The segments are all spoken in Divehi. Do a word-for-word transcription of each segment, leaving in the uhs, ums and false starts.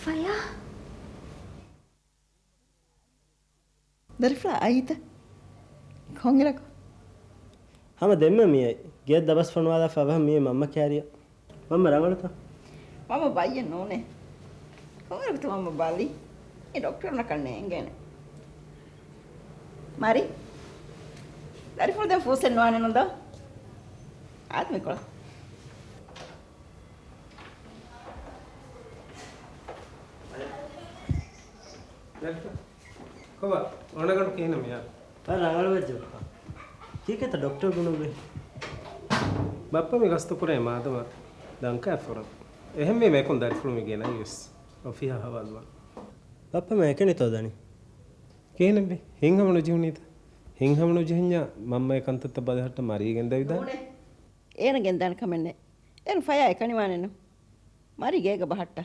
ފަޔާ. ދަރިފުޅާ އައީތަ؟ ކޮންއިރަކު؟ ހަމަ ދެންމެ މިއައީ. ގެއަށް ދަބަސް ފޮނުވާލާފަ އަވަހަށް މިއީ މަންމަ ކައިރިއަށް. މަންމަ ރަނގަޅުތަ؟ މަންމަ ބައްޔެއް ނޫނޭ. ކޮންއިރަކުތަ މަންމަ ބަލީ؟ އެ ޑޮކްޓަރުންނަކަށް ނޭނގޭނެ. މަރި. ދަރިފުޅު ދެން ފޫސެއް ނުވާނެ ނުދޯ؟ އާދެ މިކޮޅަށް. ކޮބާ، އޮނަގަނޑު ކިހިނެއް މިހާރު؟ ވަރަށް ރަނގަޅުވެއްޖެ ބައްޕާ. ކީކޭތަ ޑޮކްޓަރު ބުނުއްވީ؟ ބައްޕަ މި ގަސްތު ކުރޭ މާދަމާ ދަންކައި ފުރަން. އެހެންވީމަ އެކުން ދަރިފުޅު މި ގެނައީވެސް އޮފީހަށް ހަވާލުވާން. ބައްޕަ މަ އެކަނިތޯ ދަނީ؟ ކިހިނެއްބި؟ ހިތްހަމަ ނުޖެހުނީތަ؟ ހިތްހަމަ ނުޖެހެންޏާ މަންމަ އެ ކަންތައްތައް ބަލަހައްޓަ މަރީ ގެންދެވިދާނެ. ނޫނޭ. އޭނަ ގެންދާނެ ކަމެއް ނެތް. އޭރު ފަޔާ އެކަނިވާނެއްނު. މަރީ ގޭގަ ބަހައްޓާ.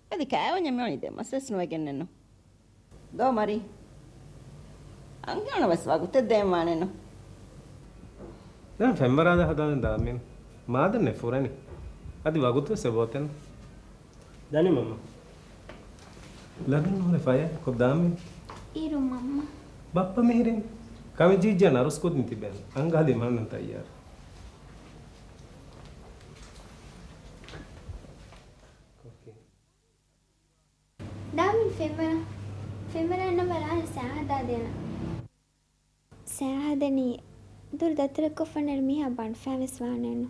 އަދި ކާވަންޏަށް މިވަނީ ދެ މަސްވެސް ނުވެގެންނެއްނު. ދޯ މަރީ. އަންހެނުންނަށް ވެސް ވަގުތެއް ދޭން ވާނެއްނު. ދެން ފެންވަރާދާ ހަދާލަން ދާމީން. މާދަންނެ ފުރެނީ. އަދި ވަގުތުވެސް އެބައޮތެއްނު. ދަނީ މަންމަ. ލަދުން ނޫނޭ ފަޔާ ކޮށްދާމީ. އިރު މަންމަ. ބައްޕަ މިހިރީން. ކަމެއް ޖީއްޖާ ނަރުސް ކުދިން ތިބޭން. އަންގާލީ މަންނަން ތައްޔާރު. ދާމިން ފެންވަރާ. ފެންވަރާ ނަމަ ރާނެ ސައިހަދާ ދޭނަ. ސައިހަދަނީ ދުރު ދަތުރެއްކޮށްފަންނަރު މީހާ ބަނޑުފައިވެސް ވާނެއްނު.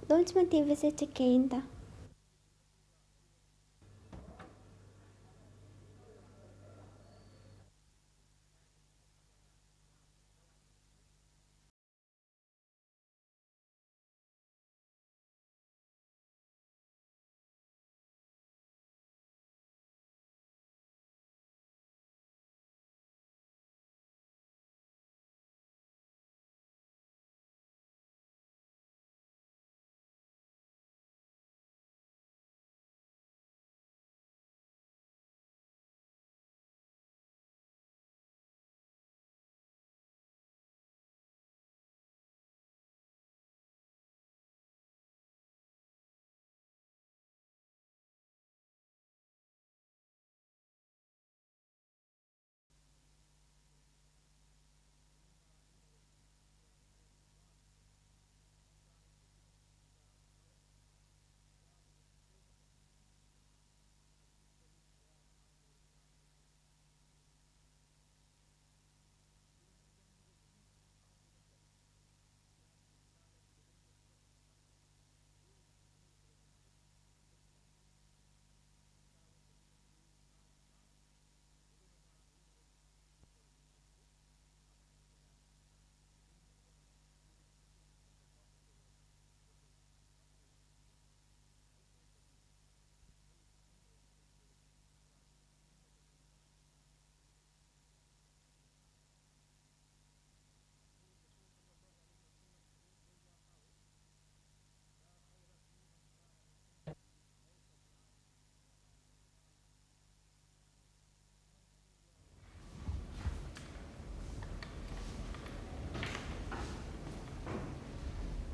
ލޯންޗްމަ ތިއްވެސް އެއްޗެއް ކެއިންތަ؟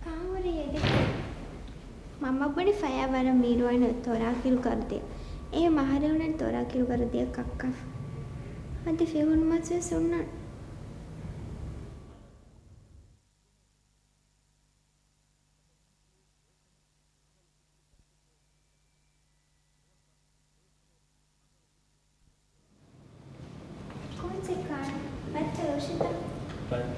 ކާންހުރީ އެދެކެ؟ މަންމަ ބުނި ފަޔާ ވަރަށް މީރުވާނެ ތޮރާކިލު ގަރުދިޔަ. އޭ މަހަރެއުންނަން ތޮރާކިލު ގަރުދިޔަ ކައްކަފަ. އަދި ފެހުނު މަސްވެސް ހުންނަން. ކޯއްޗެއް ކާން؟ ބައްޗަށް ރޮށިތަ؟ ބައް.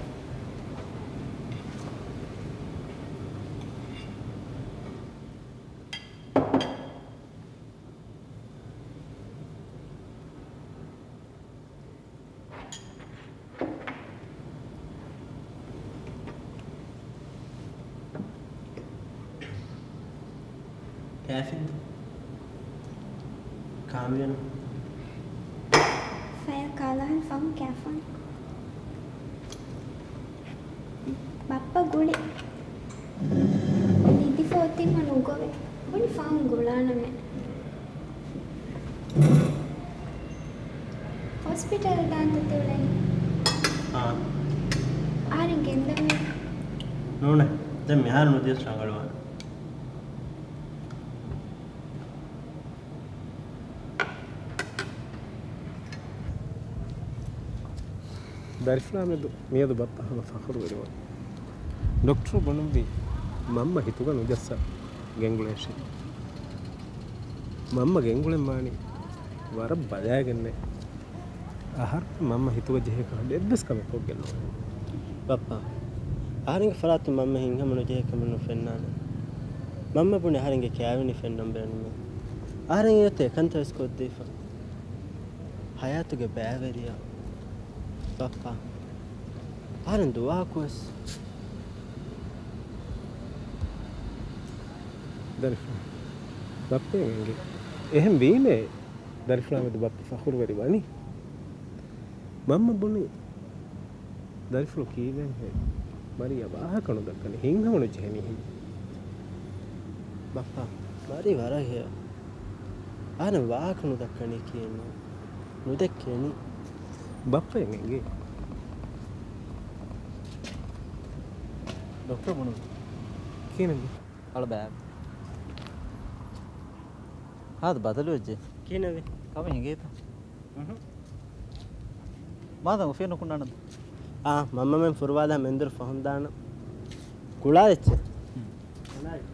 ކާފިން ކާމިޔަން. ފަޔާ ކާލާހަން ފަހުން ކާފަން. ބައްޕަ ގުޅި. ނިދިފަ އޮތީމަ ނުގޮވޭ. ބުނި ފަހުން ގުޅާނަމޭ. ހޮސްޕިޓަލް ދާންތަ ތިއުޅެނީ؟ އާ. އަހަރެން ގެންދަމޭ. ނޫނޭ. ދެން މިހާރު ނުދިޔަސް ރަނގަޅުވާނެ. ދަރިފުޅާމެދު މިއަދު ބައްޕަ ހަމަ ފަޚުރުވެރިވަނީ. ޑޮކްޓަރު ބުނުއްވި މަންމަ ހިތުގަ ނުޖައްސާ ގެންގުޅޭށޭ. މަންމަ ގެންގުޅެންވާނީ ވަރަށް ބަލައިގެންނޭ. އަހަރެން މަންމަ ހިތުގަ ޖެހޭ ކަހަލަ އެއްވެސް ކަމެއް ކޮށްގެން ނޯ. ބައްޕާ، އަހަރެންގެ ފަރާތުން މަންމަ ހިތްހަމަ ނުޖެހޭ ކަމެއް ނުފެންނާނެ. މަންމަ ބުނި އަހަރެންގެ ކާވެނި ފެންނަން ބޭނުމޭ. އަހަރެން އޭތެ އެކަންތައް ވެސް ކޮށްދީފަ. ހަޔާތުގެ ބައިވެރިޔާ. ބައްޕާ، އަހަރެން ދުވަހަކުވެސް. ދަރިފުޅާ. ބައްޕައަށް އެނގޭ. އެހެން ވީމޭ ދަރިފުޅާމެދު ބައްޕަ ފަޚުރުވެރި ވަނީ. މަންމަ ބުނި. ދަރިފުޅު ކީއްވެހޭ؟ މަރިޔާ ވާހަކަ ނުދައްކަނީ، ހިތްހަމަ ނުޖެހެނީ ހެން؟ ބައްޕާ، މަރި ވަރަށް ހެޔޮ. އަހަރެން ވާހަކަ ނުދައްކަނީ ކިހިނެއް؟ ނުދެއްކޭނީ. ބައްޕައަށް އެނގޭ. ޑޮކްޓަރ ބުނު. ކިހިނެއް؟ އަޅަ ބައި. ހާދަ ބަދަލުވެއްޖެ. ކިހިނެއްވީ؟ ކަމެއް ހިނގޭތަ؟ އުހު. މާދަން އޮފީހަށް ނުކުންނާނަން. އާ، މަންމަމެން ފުރުވާލާ މެންދުރު ފަހުން ދާނަން. ކުޅާ ދެއްޗެ. ހުން.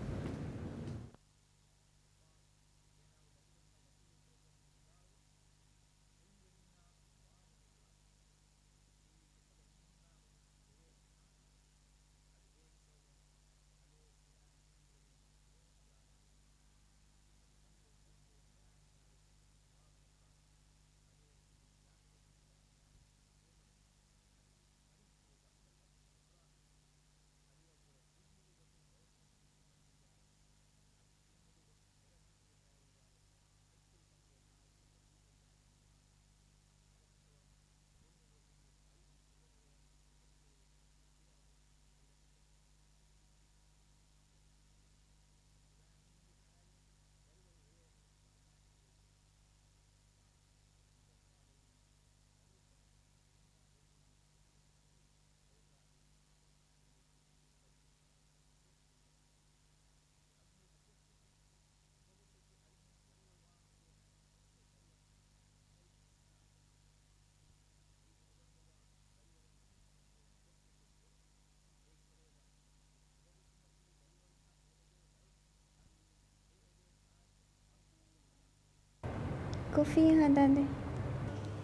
ކޮފީ ހަދާދޭ.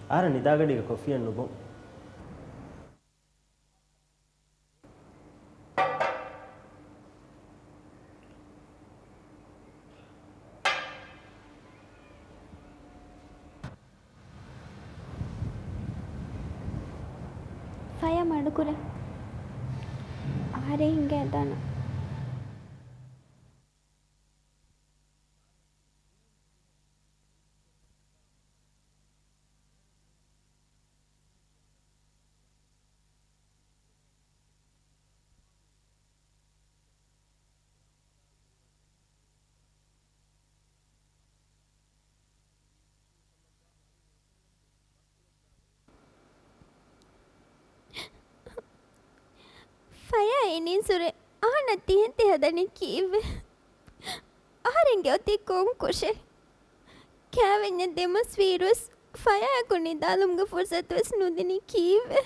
އަހަރެން ނިދާގަޑީގަ ކޮފީއެއް ނުބޮން. ފަޔާ މަޑުކުރޭ. އަހަރެން ހިނގައިދާނަން. ފަޔާ އިނީންސުރެ އަހަންނަށް ތިހެން ތި ހަދަނީ ކީއްވެ؟ އަހަރެންގެ އޮތީ ކޮން ކުށެއް؟ ކާވެންޏެއް ދެމަސް ވީއިރުވެސް ފަޔާއަކު ނިދާލުމުގެ ފުރުސަތުވެސް ނުދިނީ ކީއްވެ؟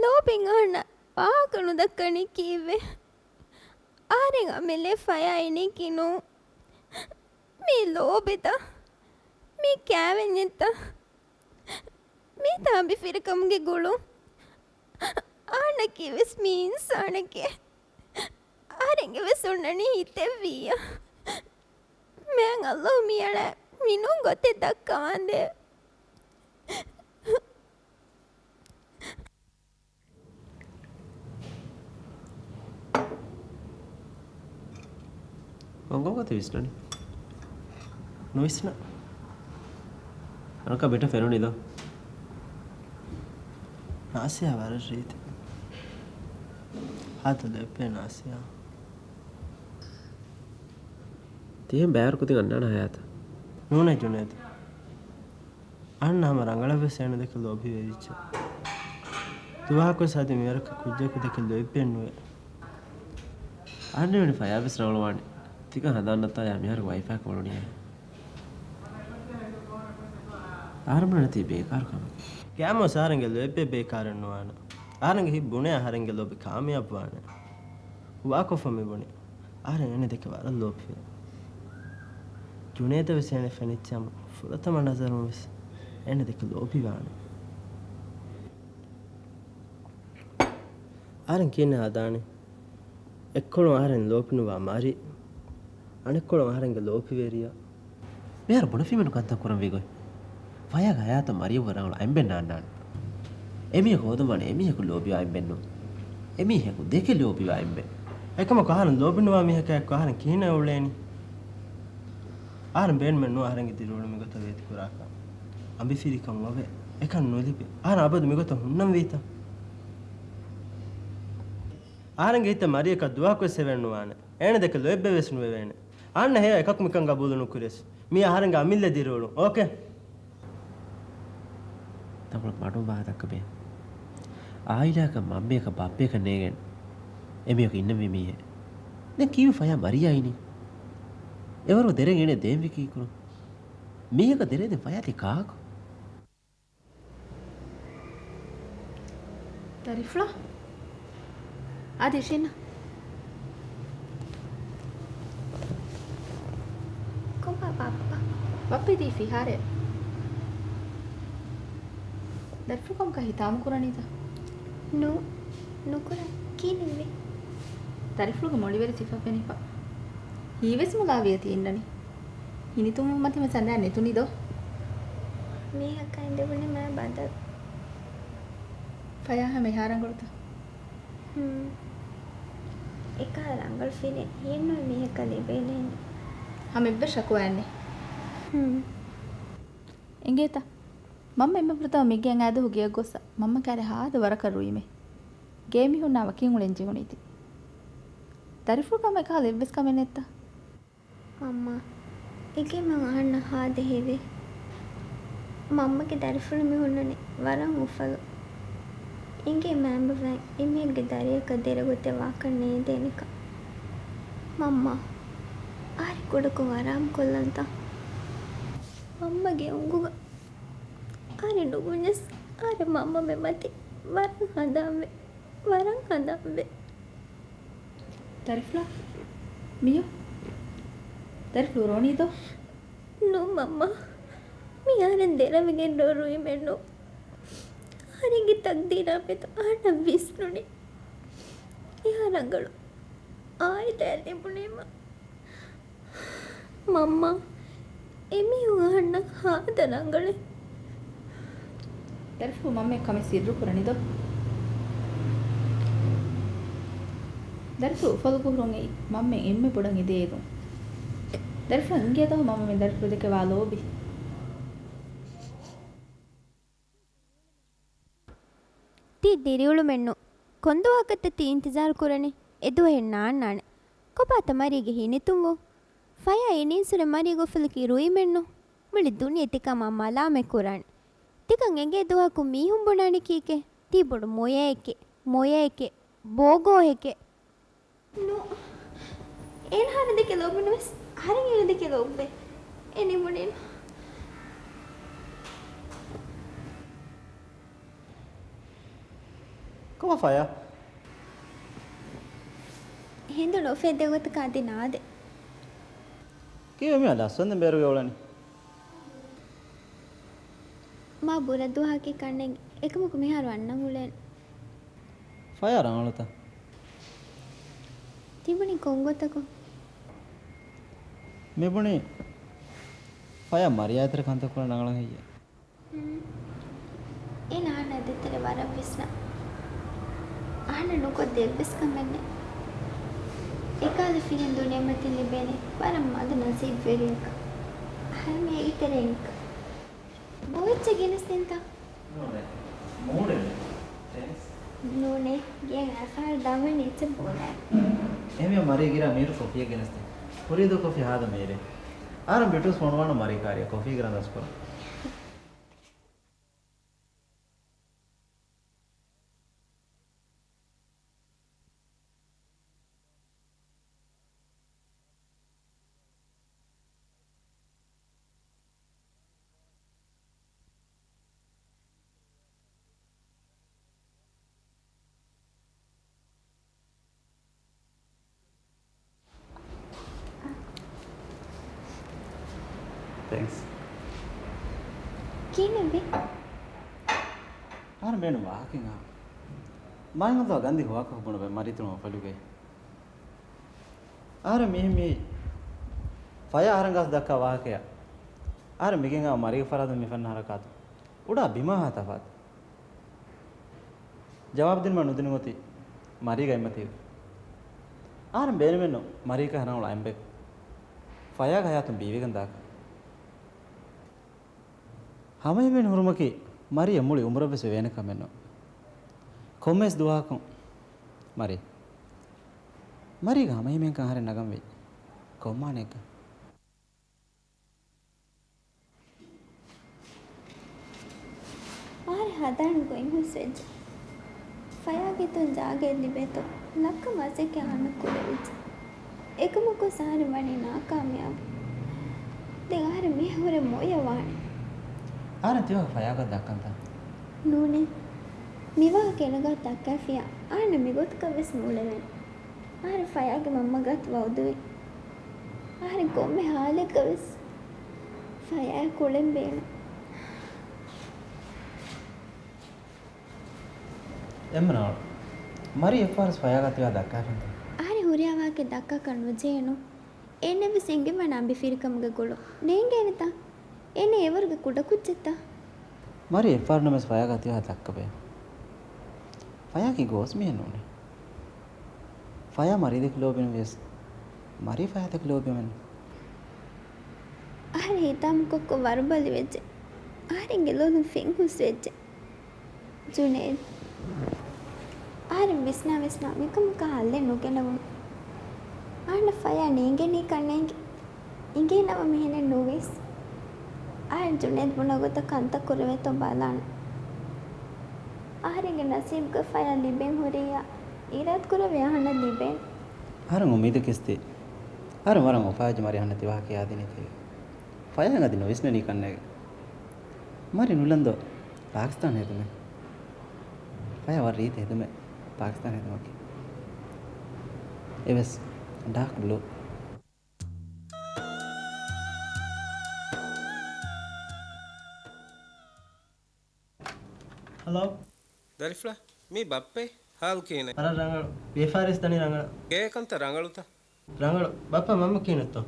ލޯބިން އަހަންނަށް ވާހަކަ ނުދައްކަނީ ކީއްވެ؟ އަހަރެން އަމިއްލަ ފަޔާ އިނީކީ ނޫން. މީ ލޯބިތަ؟ މީ ކާވެންޏެއްތަ؟ މީ ތާނބިފިރިކަމުގެ ގުޅުން. އަހަންނަކީވެސް މީ އިންސާނެކޭ. އަހަރެންގެވެސް އޮންނަނީ ހިތެއްވިއްޔާ. މާތް ﷲ މިއަޅާ މިނޫން ގޮތެއް ދައްކަވާނދޭ. ކޮންކޮން ގޮތެއް ވިސްނަނީ؟ ނުވިސްނާ. އަނަކާ ބިޓަށް ފެނުނީ ދޯ؟ ނާސިޔާ ވަރަށް ރީތި. ހާދަ ލޯބިވޭ ނާސިޔާ. ތިހެން ބައިވަރު ކުދިން އަންނާނެ ހަޔާތަ؟ ނޫނޭ ޖުނޭދު. އަހަންނަށް ހަމަ ރަނގަޅަށްވެސް އޭނަ ދެކެ ލޯބިވޭ އެއްޗެއް. ދުވަހަކުވެސް އަދި މިވަރަކަށް ކުއްޖަކު ދެކެ ލޯތްބެއް ނުވޭ. އަހަންނަށް ވަނީ ފަޔާވެސް ރަނގަޅުވާނެ. ތިކަން ހަނދާން ނައްތާލާ މިހާރު ވައިފާއަކަށް އުޅުނީ. އަހަރެން ބުނަނީ ތީ ބޭކާރު ކަމެއް. ގައިމުވެސް އަހަރެންގެ ލޯތްބެއް ބޭކާރެއް ނުވާނެ. އަހަރެންގެ ހިތް ބުނޭ އަހަރެންގެ ލޯބި ކާމިޔާބުވާނެ. ހުވާކޮށްފަ މިބުނީ. އަހަރެން އޭނަ ދެކެ ވަރަށް ލޯބިވޭ. ޖުނޭދަށް ވެސް އޭނަ ފެނިއްޖެ ހަމަ ފުރަތަމަ ނަޒަރުން ވެސް އޭނަ ދެކެ ލޯބިވާނެ. އަހަރެން ކިހިނެއް ހަދާނީ؟ އެއްކޮޅުން އަހަރެން ލޯބިނުވާ މަރި، އަނެއްކޮޅުން އަހަރެންގެ ލޯބިވެރިޔާ. މިހާރު ބުނެފީމެން ކަންތައް ކުރަން ވީގޮތް. ފަޔާގެ ހަޔާތަށް މަރިޔަށް ރަނގަޅު އަނބެއް ނާންނާނެ. އެމީހަކު ހޯދުންވާނެ އެމީހަކު ލޯބިވާ އަނބެއްނު. އެމީހަކު ދެކެ ލޯބިވާ އަނބެއް. އެކަމަކު އަހަރެން ލޯބިނުވާ މީހަކާ އެއްކޮށް އަހަރެން ކިހިނެއް އުޅޭނީ؟ އަހަރެން ބޭނުމެއް ނުވާ އަހަރެންގެ ދިރިއުޅުން މިގޮތަށް ވޭތިކުރާކަށް. އަނބިފިރިކަން އޮވޭ. އެކަން ނުލިބޭ. އަހަރެން އަބަދު މިގޮތަށް ހުންނަން ވީތަ؟ އަހަރެންގެ ހިތަށް މަރިޔަކަށް ދުވަހަކުވެސް ހެވެއްނުވާނެ. އޭނަ ދެކެ ލޯތްބެއްވެސް ނުވެވޭނެ. އަންނަ ހެޔޮ އެކަކު މިކަން ގަބޫލު ނުކުރިޔަސް. މީ އަހަރެންގެ އަމިއްލަ ދިރިއުޅުން. އޯކޭ؟ ތަންކޮޅެއް މަޑުން ވާހަކަ ދައްކަބޭ. އާއިލާއަކަށް މަންމަޔަކަށް ބައްޕަޔަކަށް ނޭނގެން އެމީހަކު އިންނަންވީ މީހެއް. ދެން ކީއްވެ ފަޔާ މަރިޔާ އިނީ؟ އެވަރު ދެރަން އޭނަ ދޭންވީ ކީކުރުން؟ މީހަކަށް ދެރަ ދޭން ފަޔާ ދޭ ކާކު؟ ދަރިފުޅާ؟ އާދެ، ޝިންނާ. ކޮބާ ބައްޕަ؟ ބައްޕަ ދީ ފިހާރައަށް. ދަރިފުޅު ކަމަކަށް ހިތާމަ ކުރަނީތަ؟ ނޫ، ނުކުރަން. ކިހިނެއްވީ؟ ދަރިފުޅުގެ މޮޅިވެރި ސިފަ ފެނިފަ. ހީވެސް މުލާވިޔަތި އިންނަނީ. ހިނިތުންވުން މަތިން ވެސް އަނދާ ނެތުނީ ދޯ؟ މީހަކާ އިނދެވުނީ މާ ބަދަލު. ފަޔާ ހަމަ އެހާ ރަނގަޅުތަ؟ ހުން. އެކާ ރަނގަޅު ފިލިން ހިޔެއްނުވި މީހަކަށް ލިބޭލެއް ނެތް. ހަމަ އެއްވެސް ޝަކުވާއެއް ނެތް. ހުން. އެނގޭތަ؟ މަންމަ އެންމެ ފުރަތަމަ މިގެއަށް އާދެ ހުގިއަށް ގޮއްސަ މަންމަ ކާރި ހާދަ ވަރަކަށް ރުއިމޭ. ގޭ މީހުންނާ ވަކިން އުޅެން ޖެހުނީތީ. ދަރިފުޅު ކަމަށް އެކަހަލަ އެއްވެސް ކަމެއް ނެތްތަ؟ މަންމާ، އެގޭމަ އަހަންނަށް ހާދަ ހެވޭ. މަންމަގެ ދަރިފުޅު މި ހުންނަނީ ވަރަށް އުފަލުން. އިނގޭ މައިންބަފައިން އެމީހެއްގެ ދަރިއަކަށް ދެރަގޮތެއް ވާކަށް ނޭދޭނެކަން. މަންމާ، އަހަރެން ކުޑަކޮށް އަރާމުކޮށްލަންތަ؟ މަންމަގެ އުނގުގަ އަހަރެން ނުބުންޏަސް އަހަރެން މަންމަމެން މަތި ވަރަށް ހަނދާންވޭ. ވަރަށް ހަނދާންވޭ. ދަރިފުޅާ، މިޔޯ. ދަރިފުޅު ރޯނީ ދޯ؟ ނޫން މަންމާ. މީ އަހަރެން ދެރަވެގެން ރޯ ރުއިމެއް ނޫން. އަހަރެންގެ ތަގްދީރާ މެދު އަހަންނަށް ވިސްނުނީ އެހާ ރަނގަޅު އާއިލާއެއް ލިބުނީމަ. މަންމާ، އެމީހުން އަހަންނަށް ހާދަ ރަނގަޅޭ. ދަރިފުޅު މަންމަ ކަމެއް ސިއްރު ކުރަނީ ދޯ؟ ދަރިފުޅު އުފަލުގެ ހުރުން އެއީ މަންމަ އެންމެ ބޮޑަށް އެދޭ އެދުން. ދަރިފުޅަށް އިނގޭތޯ މަންމަ މި ދަރިފުޅު ދެކެ ވާ ލޯބި. ތީ ދިރިއުޅުމެއްނު. ކޮންދުވަހަކަށްތަ ތީ އިންތިޒާރު ކުރަނީ؟ އެދުވަހެއް ނާންނާނެ. ކޮބާތަ މަރީގެ ހިނިތުންވުން؟ ފަޔާ އިނީންސުރެ މަރީގެ އުފަލަކީ ރުއިމެއްނު. މުޅި ދުނިޔެ ތިކަމާ މަލާމަތް ކުރާނެ. ތިކަން އެނގޭ ދުވަހަކު މީހުން ބުނާނީ ކީކޭ؟ ތީ ބޮޑު މޮޔައެކޭ، މޮޔައެކޭ، ބޯގޯހެކޭ. ނޫ، އޭނަ އަހަރެން ދެކެ ލޯބިނުވެސް، އަހަރެން އޭނަ ދެކެ ލޯބިވޭ. އެ ނިމުނީނު. ކޮބާ ފަޔާ؟ ހިނދު ނުފެދޭ ގޮތަކަށް އަދި ނާދޭ. ކީއްވެ މިހާ ލަސްވަންދެން ބޭރުގަ އުޅެނީ؟ މާ ބުރަ ދުވަހަކީ ކަންނޭނގެ. އެކަމަކު މިހާރު އަންނަން އުޅޭނެ. ފަޔާ ރަނގަޅުތަ؟ ތިބުނީ ކޮން ގޮތަކުން؟ މިބުނީ ފަޔާ މަރިޔާ ދޭތެރޭ ކަންތައް ކުރަން ރަނގަޅަށް ހެއްޔޭ؟ ހުން. އޭނަ އަހަންނާ ދޭތެރޭ ވަރަށް ވިސްނާ. އަހަންނަށް ނުކޮށްދޭ އެއްވެސް ކަމެއް ނެތް. އެކަހަލަ ފިލިން ދުނިޔެމަތިން ލިބޭނީ ވަރަށް މަދު ނަސީބުވެރިޔަކަށް. އަހަރެން މީގެ ތެރެއިން ކަ. ބޮއެއްޗެއް ގެނެސްދިންތަ؟ ނޫނޭ. މޫޑެއް ނެތް. ތޭންކްސް. ނޫނޭ. ގޭން އައިފަހަރު ދަންވެން އެއްޗެއް ބޯލާ. އެހެންވީމަ މަރީ ގިރާ މީރު ކޮފީއެއް ގެނެސްދޭ. ހުރީދޫ ކޮފީ ހާދަ މީރޭ. އަހަރެން ބިޓުސް ފޮނުވާނަން މަރީ ކާރިއަށް ކޮފީ ގިރަން ދަސްކުރަން. ތޭންކްސް. ކިހިނެއްވީ؟ އަހަރެން ބޭނުން ވާހަކައެއް އަހާ. މާތް އައްލާ ގަންދީ ހުވާކަހަ ބުނެވޭ މަރީތަނު އުފަލުގައި. އަހަރެން މިހެން މި ފަޔާ އަހަރެން ގާސް ދައްކާ ވާހަކަޔާ އަހަރެން މިގެން އާ މަރީގެ ފަރާތުން މި ފެންނަ ހަރަކާތު އުޑާ ބިމާ ހާ ތަފާތު. ޖަވާބު ދިނުމަށް ނުދިނުމަތީ މަރީގެ އަތްމަތީގަ. އަހަރެން ބޭނުމެއްނު މަރީގެ ރަނގަޅު އަތްބައެއް ފަޔާގެ ހަޔާތުން ބީވިގެން ދާކަށް. ހަމައެހެން ހުރުމަކީ މަރީއަށް މުޅި އުމުރަށްވެސް ވެވޭނެ ކަމެއްނު. ކޮންމެވެސް ދުވަހަކު މަރީ، މަރީގެ ހަމައެހެންކަން އަހަރެން ނަގަންވީ ކޮން މާނައެއްގަ؟ އަހަރެން ހަދާނެ ގޮތް ހުސްވެއްޖެ. ފަޔާގެ އަތުން ޖާގައެއް ލިބޭތޯ ލައްކަ މަސައްކަތް އަހަންނަށް ކުރެވިއްޖެ. އެކަމަކުވެސް އަހަރެން ވަނީ ނާކާމިޔާބު. ދެން އަހަރެން މިހެން ހުރެ މޮޔަ ވާނެ. އަހަރެން ތިވަހަކު ފަޔާގަ ދައްކަންތަ؟ ނޫނޭ. މިވާހަކަ އޭނަގަ ދައްކައިފިއްޔާ އަހަންނަށް މިގޮތަކަށްވެސް ނޫޅެވޭނެ. އަހަރެން ފަޔާގެ މަންމަ ގާތު ވައުދުވި. އަހަރެން ކޮންމެ ހާލެއްގަވެސް ފަޔާއާ ކުޅެން ބޭނުން. އެންމެ ރަނގަޅު. މަރީ އެއްފަހަރުވެސް ފަޔާގާ ތިވާ ދައްކާފިންތަ؟ އަހަރެން ހުރިހާ ވާހަކައެއް ދައްކާކަށް ނުޖެހޭނު. އޭނަވެސް އެނގެންވާނެ އަނބިފިރިކަމުގެ ގުޅުން. ނޭނގޭނެތަ؟ އޭނަ އެވަރުގެ ކުޑަކުއްޖެއްތަ؟ މަރީ އެއްފަހަރުނަމަވެސް ފަޔާގާ ތިވާ ދައްކަބައެއް. ފަޔާ ކީ ގޯސް މީހެއް ނޫނޭ. ފަޔާ މަރީދެކެ ލޯބިނުވިޔަސް، މަރީ ފަޔާދެކެ ލޯބިވަމެއްނު. އަހަރެން ހިތާމަކޮށްކޮށް ވަރުބަލިވެއްޖެ. އަހަރެންގެ ލޮލުން ފެން ހުސްވެއްޖެ. ޖުނޭދް. އަހަރެން ވިސްނާ ވިސްނާ މިކަމަކާ ހައްލެއް ނުގެނެވުނު. އަހަންނަށް ފަޔާ ނޭނގެނީ ކަންނޭނގެ. އިނގޭނަމަ މިހެނެއް ނުވީސް. އަހަރެން ޖުނޭދް ބުނާ ގޮތަށް ކަންތައް ކުރެވޭތޯ ބަލާނެ. އަހަރެންގެ ނަސީބުގަ ފަޔާ ލިބެން ހުރިއްޔާ، އިރާދަކުރެއްވި އަހަންނަށް ލިބޭނެ. އަހަރެން އުއްމީދަކީ އަހަރެން ވަރަށް އުފާވެއްޖެ މަރީ އަހަންނަށް ތިވާހަކަ ކިޔާދިނީތީ. ފަޔާއަށް އަދި ނުވިސްނެނީ ކަންނޭނގެ. މަރީ ނުލަންދޯ ޕާކިސްތާން ހެދުމެއް. ފަޔާ ވަރަށް ރީތި ހެދުމެއް ޕާކިސްތާން ހެދުމަކީ. އެވެސް ޑާކް ބްލޫ. ހަލޯ. ދަރިފުޅާ، މީ ބައްޕައޭ. ހާލު ކިހިނެއް؟ ވަރަށް ރަނގަޅު. ވިޔަފާރިވެސް ދަނީ ރަނގަޅަށް. ގޭގެ ކަންތައް ރަނގަޅުތަ؟ ރަނގަޅު. ބައްޕަ މަންމަ ކިހިނެއްތޯ؟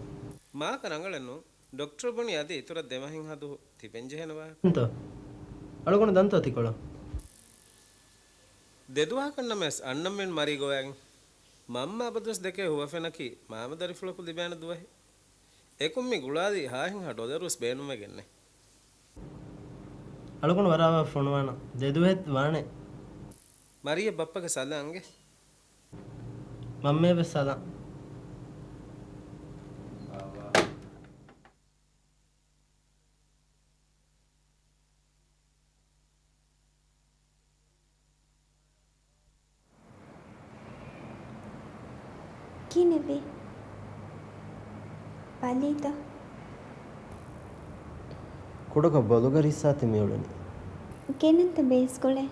މާކަ ރަނގަޅެއްނު. ޑޮކްޓަރު ބުނި އަދި އިތުރަށް ދެމަހެއް ހަދު ތިބެންޖެހޭނެ ވާހަކަ. ތޯ؟ އަޅުގަނޑު ދަންތޯ ތިކޮޅަށް؟ ދެދުވަހަކަށްނަމަވެސް އަންނަމެން މަރީ ގޮވައިގެން. މަންމަ އަބަދުވެސް ދެކޭ ހުވަފެނަކީ މާމަ ދަރިފުޅަކު ލިބޭނެ ދުވަހެއް. އެކުން މި ގުޅާލީ ހާހެއްހާ ޑޮލަރުވެސް ބޭނުންވެގެންނެއް. އަޅުގަނޑު ވަރަށް ފޮނުވާނަ. ދެދުވަހެއް ވާނެ. މަރީއަށް ބައްޕަގެ ސަލާން އަންގެ. މަންމަޔަށްވެސް ސަލާން. ކިހިނެއްވީ؟ ބަލީތަ؟ ކުޑަކޮށް ބޮލުގަ ރިއްސާތި މިއުޅެނީ. ގެނެންތަ ބޭސް ގުޅޭ؟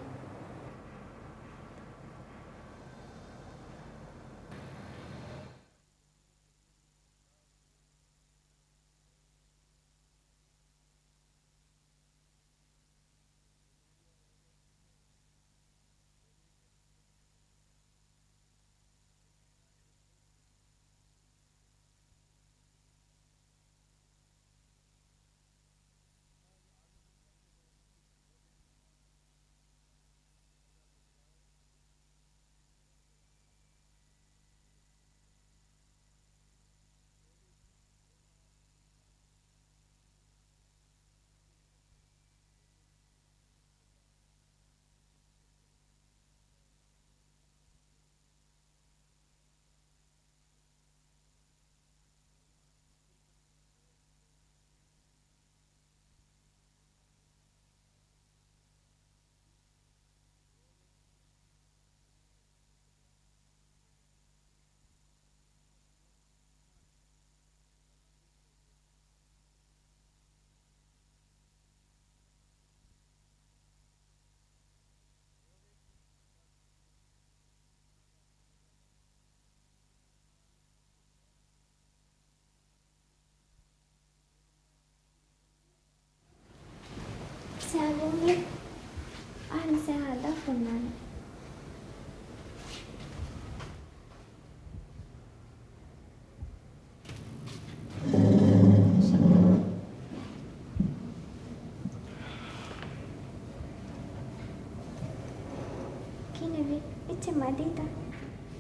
އަދީތަ؟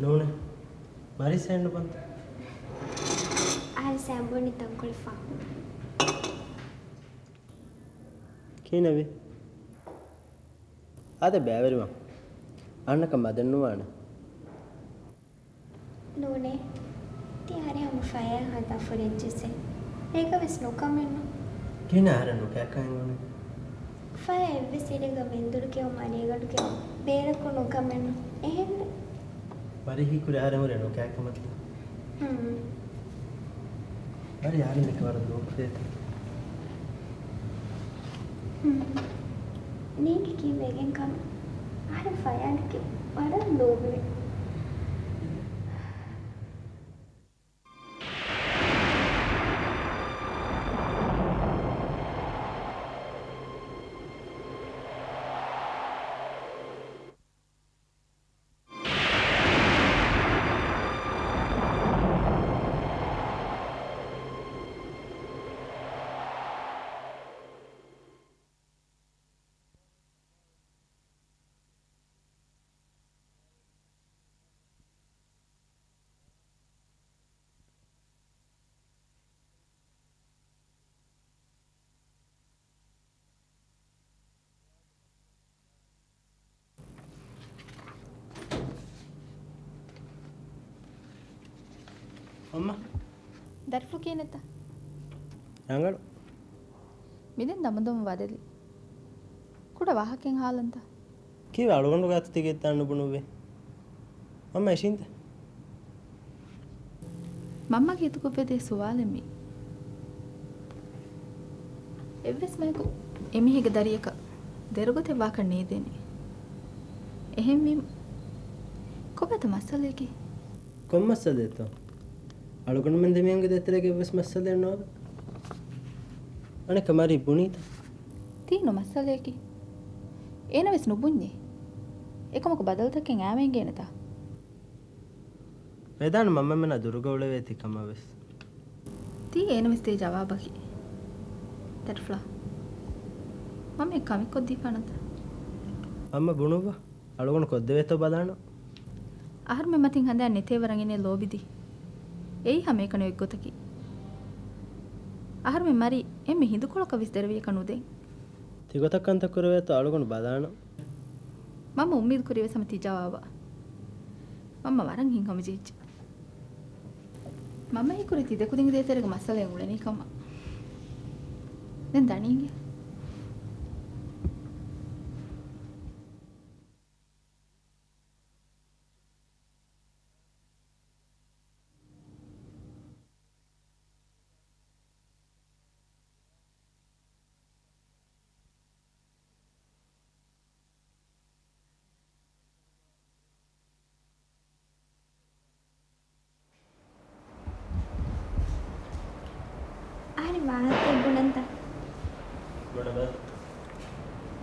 ނޫނޭ. މަރިސައެއް ނުބަންތަ؟ އަހަރެން ސައިން ބުނި ތަންކޮޅެއް ފާ. ކިހިނެއްވީ؟ އާދެ ބައިވެރިވާން. އަހަންނަކަށް މަދެއް ނުވާނެ. ނޫނޭ. ތި އަހަރެން ހަމަ ފަޔާ ހަދާ ފުރެއްޖެއްސޭ. ރޭގަ ވެސް ނުކަމެއްނު. ކިހިނެއް އަހަރެން ނުކައިކަން އެނގުނީ؟ ފަޔާ އެއްވެސް އިރެއްގަ މެންދުރު ކެއުމާ ރޭގަނޑު ކެއުމާ ބޭރަކު ނުކަމެއްނު. އެހެންނު. މަރި ހީކުރި އަހަރެން ހުރެ ނުކައިކަމަކީ. ހުން. މަރި އަހަރެން ދެކެ ވަރަށް ލޯބިވޭތަ؟ ހުން. ނޭނގި ކީއްވެގެން ކަމެއް. އަހަރެން ފަޔާ ދެކެ ވަރަށް ލޯބިވޭ. އައްމާ. ދަރިފުޅު ކިހިނެއްތަ؟ ރަނގަޅު. މިދެން ދަމުދަމު ވަދެލި. ކުޑަ ވާހަކައެއް ހާލަންތަ؟ ކީއްވެ އަޅުގަނޑު ގާތު ތިގެ އެއްތާން ނުބުނުއްވޭ؟ މަންމަ އެށީންތަ؟ މަންމަގެ ހިތުކޮށްވެދޭ ސުވާލެއް މީ. އެއްވެސް މަޔަކު އެމީހެއްގެ ދަރިއަކަށް ދެރަގޮތެއް ވާކަށް ނޭދޭނެ. އެހެންވީމަ، ކޮބާތަ މައްސަލައަކީ؟ ކޮން މައްސަލައެއްތޯ؟ އަޅުގަނޑުމެން ދެމީހުންގެ ދޭތެރޭގަ އެއްވެސް މައްސަލައެއް ނޯވެ. އަނެއްކާ މަރީ ބުނީތަ؟ ތީނު މައްސަލައަކީ. އޭނަ ވެސް ނުބުންޏޭ. އެކަމަކު ބަދަލުތަކެއް އައިމަ އެނގޭނެތާ؟ ވެދާނެ މަންމަމެންނާ ދުރުގަ އުޅެވޭތީ ކަމަށް ވެސް. ތީ އޭނަ ވެސް ދޭ ޖަވާބަކީ. ދަރިފުޅާ. މަންމަ އެ ކަމެއް ކޮށްދީފާނަންތަ؟ މަންމަ ބުނުއްވާ. އަޅުގަނޑު ކޮށްދެވޭތޯ ބަލާނަން. އަހަރުމެން މަތިން ހަނދާން ނެތޭ ވަރަށް އިނޭ ލޯބިދީ. އެއީ ހަމައެކަނި އޮތްގޮތަކީ. އަހަރުމެން މަރީ އެންމެ ހިނދުކޮޅަކަށް ވެސް ދެރަވިޔަކަށް ނުދޭން. ތިގޮތަށް ކަންތައް ކުރެވޭތޯ އަޅުގަނޑު ބަލާނަން. މަންމަ އުއްމީދު ކުރީ ވެސް ހަމަ ތި ޖަވާބަށް. މަންމަ ވަރަށް ހިތްހަމަޖެހިއްޖެ. މަންމަ ހީކުރީ ތި ދެކުދިންގެ ދޭތެރޭގަ މައްސަލައެއް އުޅެނީ ކަމަށް. ދެން ދަނީގެ. އަހަރެން ވާހަކައެއް ބުނަންތަ؟ ބުނަބަލަ.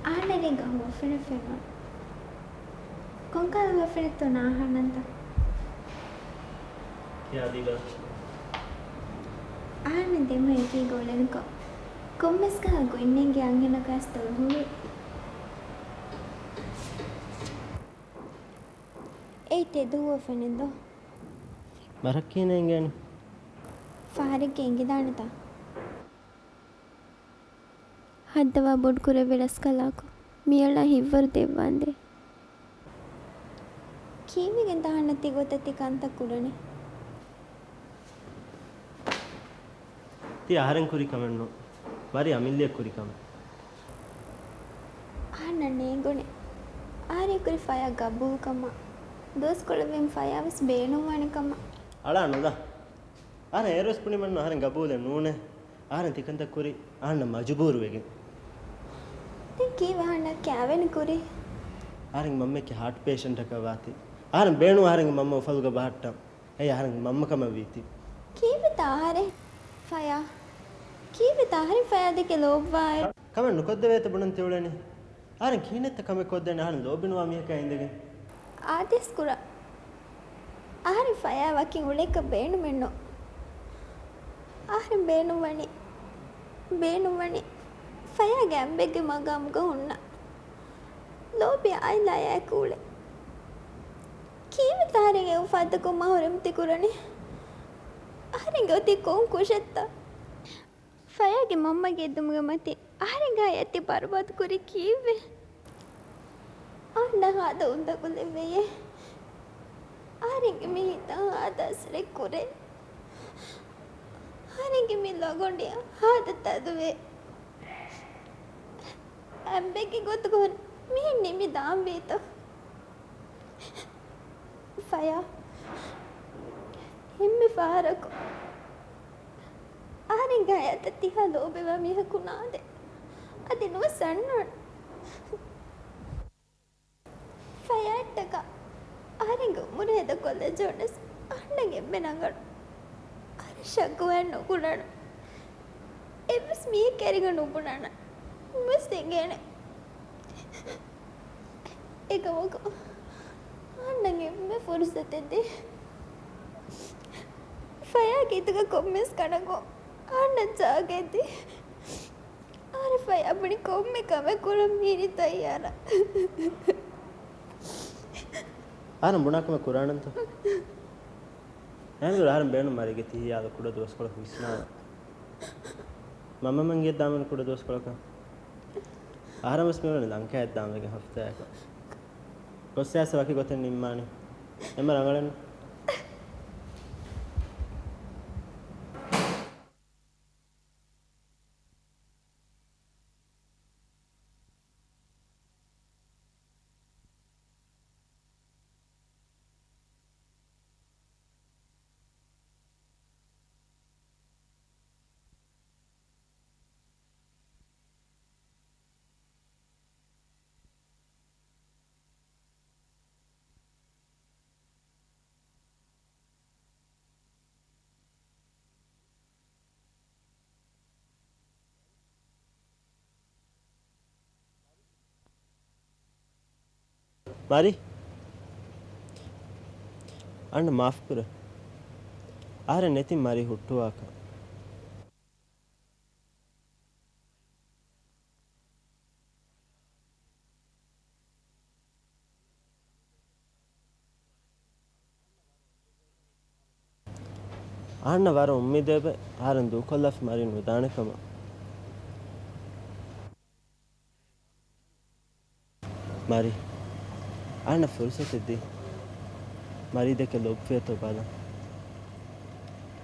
އަހަންނަށް ރޭގަ ހުވަފެނެއް ފެނުނު. ކޮންކަހަލަ ހުވަފެނެއްތޯ ނާހަންނަންތަ؟ ކިޔާދީބަލަ. އަހަންނަށް ދެމަ އެކީގަ އުޅެނިކޮށް، ކޮންމެސް ކަހަލަ ގޮތްނެންގެ އަންހެނަކާ އައިސް ދޮރު ހުޅުވި. އެއީ ތެދު ހުވަފެނެއް ދޯ؟ ވަރަށް ކިހިނެއް އެނގޭނެ؟ ފަހަރެއްގަ އެނގިދާނެތާ؟ ހައްދަވާ ބޮޑުކުރެއްވި ރަސްކަލާކޮ، މިއަޅާ ހިތްވަރު ދެއްވާނދޭ. ކީއްވެގެންތަ އަހަންނަށް ތިގޮތަށް ތި ކަންތައް ކުރަނީ؟ ތީ އަހަރެން ކުރި ކަމެއް ނޫން. މަރި އަމިއްލައަށް ކުރި ކަމެއް. އަހަންނަށް ނޭނގުނީ އަހަރެން ކުރި ފަޔާ ގަބޫލުކަމަށް. ދުވަސްކޮޅެއްވީމަ ފަޔާވެސް ބޭނުންވާނެ ކަމަށް. އަޅާ ނުލާ. އަހަރެން އޭރުވެސް ބުނީމައެއްނު އަހަރެން ގަބޫލެއް ނޫނޭ. އަހަރެން ތިކަންތައް ކުރީ އަހަންނަށް މަޖުބޫރުވެގެން. ދެން ކީއްވެ އަހަންނަށް ކާވެނި ކުރީ؟ އަހަރެން މަންމައަކީ ހާޓް ޕޭޝަންޓަކަށް ވާތީ. އަހަރެން ބޭނުން އަހަރެންގެ މަންމަ އުފަލުގަ ބަހައްޓަން. އެއީ އަހަރެންގެ މަންމަކަމަށް ވީތީ. ކީއްވެތަ އަހަރެން ފަޔާ؟ ކީއްވެތަ އަހަރެން ފަޔާ ދެކެ ލޯބިވާއެއް؟ ކަމެއް ނުކޮށްދެވޭތަ ބުނަން ތިއުޅެނީ؟ އަހަރެން ކިހިނެއްތަ ކަމެއް ކޮށްދޭނެ އަހަރެން ލޯބިނުވާ މީހަކާ އިނދެގެން؟ އާދޭސް ކުރާ. އަހަރެން ފަޔާ ވަކިން އުޅޭކަށް ބޭނުމެއްނު. އަހަރެން ބޭނުންވަނީ، ބޭނުންވަނީ ފަޔާގެ އަނބެއްގެ މަގާމުގަ ހުންނަ ލޯބި އާއިލާއާއެކު އުޅެ. ކީއްވެތަ އަހަރެންގެ އުފާތަކުން މަހުރުމް ތި ކުރަނީ؟ އަހަރެންގެ އޮތީ ކޮން ކުށެއްތަ؟ ފަޔާގެ މަންމަގެ އެދުމުގެ މަތިން އަހަރެންގެ ހަޔާތް ތި ބަރުބާދު ކުރީ ކީއްވެ؟ އަހަންނަށް ހާދަ އުނދަގުލެއް ވެޔޭ. އަހަރެންގެ މި ހިތަށް ހާދަ އަސަރެއް ކުރޭ. އަހަރެންގެ މި ލޮގޮނޑިއަށް ހާދަ ތަދުވޭ. އަނބެއްގެ ގޮތުގަ މިހެން ނިމިދާންވީތަ؟ ފަޔާ، އެންމެ ފަހަރަކު އަހަރެންގެ ހަޔާތަށް ތިހާ ލޯބިވާ މީހަކު ނާދޭ. އަދި ނުވެސް އަންނާނެ. ފަޔާއަށްޓަކާ އަހަރެންގެ އުމުރު ހޭދަކޮށްލަން ޖެހުނަސް އަހަންނަށް އެންމެ ރަނގަޅު. އަހަރެން ޝައްކުވެ ނުކުރާނަން. އެއްވެސް މީހެއް ކެރިގަ ނުބުނާނަން. ނުވެސް އެނގޭނެ. އެކަމަކު އަހަންނަށް އެންމެ ފުރުސަތެއް ދޭ. ފަޔާގެ ހިތުގަ ކޮންމެސް ކަނަކު އަހަންނަށް ޖާގައެއް ދޭ. އަހަރެން ފަޔާ ބުނި ކޮންމެ ކަމެއް ކުރަން މީރި ތައްޔާރަށް. އަހަރެން ބުނާ ކަމެއް ކުރާނަންތަ؟ އެހެންވީމަ އަހަރެން ބޭނުން މަރީގެ ތިހި ހިޔާލު ކުޑަ ދުވަސްކޮޅަކު ވިސްނާލަން. މަންމަ މަން ގެއަށް ދާންވީނު ކުޑަ ދުވަސްކޮޅަކަށް. އަހަރެން ވެސް މިވަނީ ލަންކާއަށް ދާންވެގެން ހަފްތާއަކަށް. ގޮއްސަ އައިސް ވަކި ގޮތެއް ނިންމާނީ. އެންމެ ރަނގަޅެއްނު. މަރި، އަންނަ މާފުކުރޭ. އަހަރެން ނެތިން މަރި ހުއްޓުވާކަށް. އަހަންނަށް ވަރަށް އުއްމީދެވެ. އަހަރެން ދޫކޮށްލާފަ މަރި ނުދާނެ ކަމަށް. މަރި، އަހަންނަށް ފުރުސަތެއް ދީ. މަރީ ދެކެ ލޯބިވޭތޯ ބަލަން.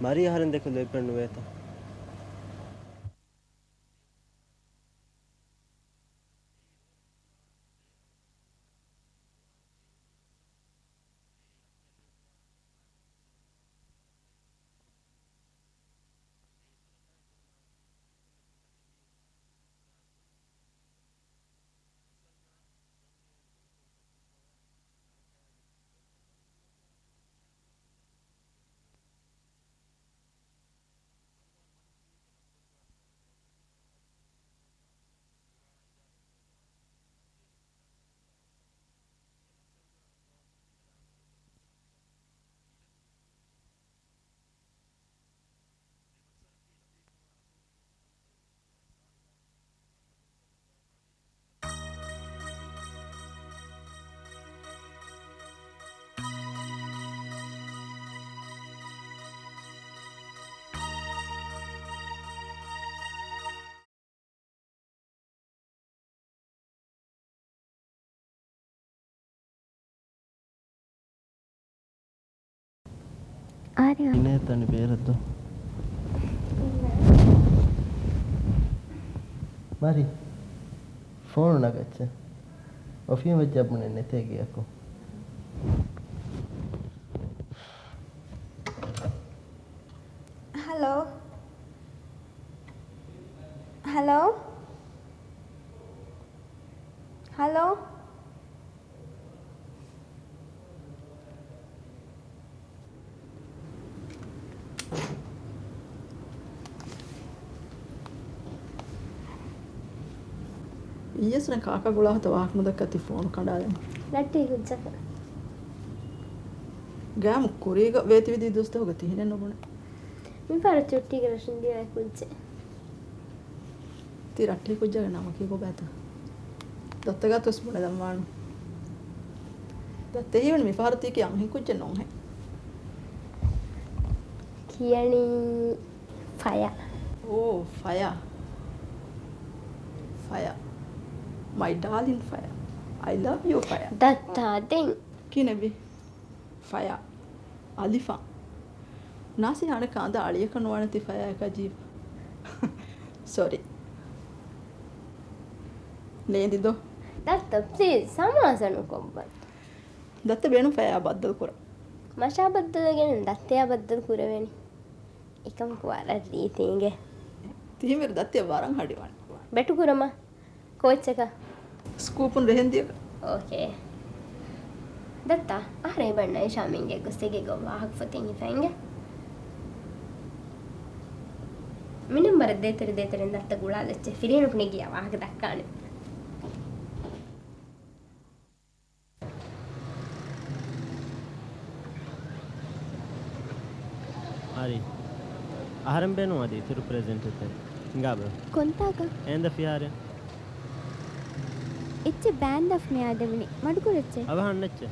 މަރީ އަހަރެން ދެކެ ލޯބިވެން ނުވޭތަ؟ އާރިއާ. އިނޭ ތަނި ބޭރަށްދޯ. މަރި، ފޯނު ނަގައްޗޭ. އޮފީހުން ވެއްޖެ ބުނެ ނެތޭ ގެއަކު. ހަލޯ. ހަލޯ. ހަލޯ. އިއްޔެ ސުނެ ކާކާ ގުޅާ ހަތަ ވާހަކަ ނުދައްކާ ތި ފޯނު ކަނޑާލަނީ. ރައްޓެހި ކުއްޖަކަށް. ގައިމު ކުރީގަ ވޭތިވެދީ ދުވަސް ދުވަހުގަ ތިހިނެއް ނުބުނެ. މިފަހަރު ޗުއްޓީގެ ރަށުން ދިޔަ ކުއްޖެއް. ތި ރައްޓެހި ކުއްޖާގެ ނަމަކީ ކޮބާތަ؟ ދޮއްތަގާތުވެސް ބުނެލަންވާނު. ދައްތަ ހީވަނީ މިފަހަރު ތީކީ އަންހެން ކުއްޖެއް ނޫންހޭ. ކިޔަނީ ފަޔާ. އޯ، ފަޔާ. ފަޔާ. My darling ފަޔާ. I love you ފަޔާ. ދައްތާ ދެން. ކިހިނެއްވީ؟ ފަޔާ. އަލިފާން. ނާސިހާ އަނެއްކާ އަނދާ އަޅިއަކަށް ނުވާނެތީ ފަޔާއަކާ ޖީބަށް. ސޮރީ. ނޭނދި ދޯ. ދައްތަ، ޕްލީޒް، ސަމާސަ ނުކޮށްބަ. ދައްތަ ބޭނުން ފަޔާ ބައްދަލު ކުރަން. މަށާ ބައްދަލުވެގެން ދައްތަޔާ ބައްދަލު ކުރެވޭނީ. އެކަމަކު ވަރަށް ރީތި އިނގޭ. ތިހިންވީރު ދައްތަޔަށް ވަރަށް ހަޑިވާނެ. ބެޓު ކުރަމާ. ކޯއްޗަކަށް؟ ސްކޫޕުން ވެހެންދިޔަކަށް. އޯކޭ. ދައްތާ، އަހަރެން އިބަން ނައިޝާ މިންގޭ ގޮސް އޭގެ ގޮށް ވާހަކަ ފޮތެއް ހިފައިނގެ. މި ނަންބަރަށް ދޭތެރެ ދޭތެރެން ދައްތަ ގުޅާލައްޗޭ ފިރިހެނަކު ނެގިޔާ ވާހަކަ ދައްކާނެ. އަރި. އަހަރެން ބޭނުން އަދި އިތުރު ޕްރެޒެންޓެއްތައް. ހިނގާބަ. ކޮންތާކަށް؟ އޭނދަ ފިހާރަ. އެއްޗެއް ބާންދަފް މެޔާ ދެވުނީ. މަޑުކުރައްޗޭ. އަވަހަށް ނެއްޗޭ.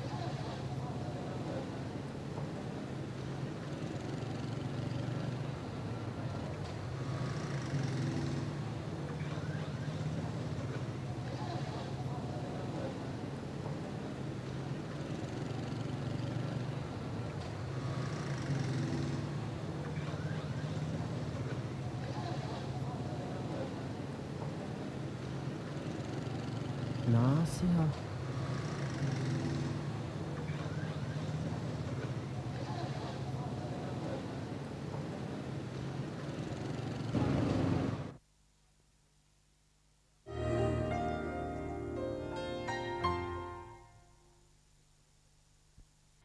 ނާސިހާ.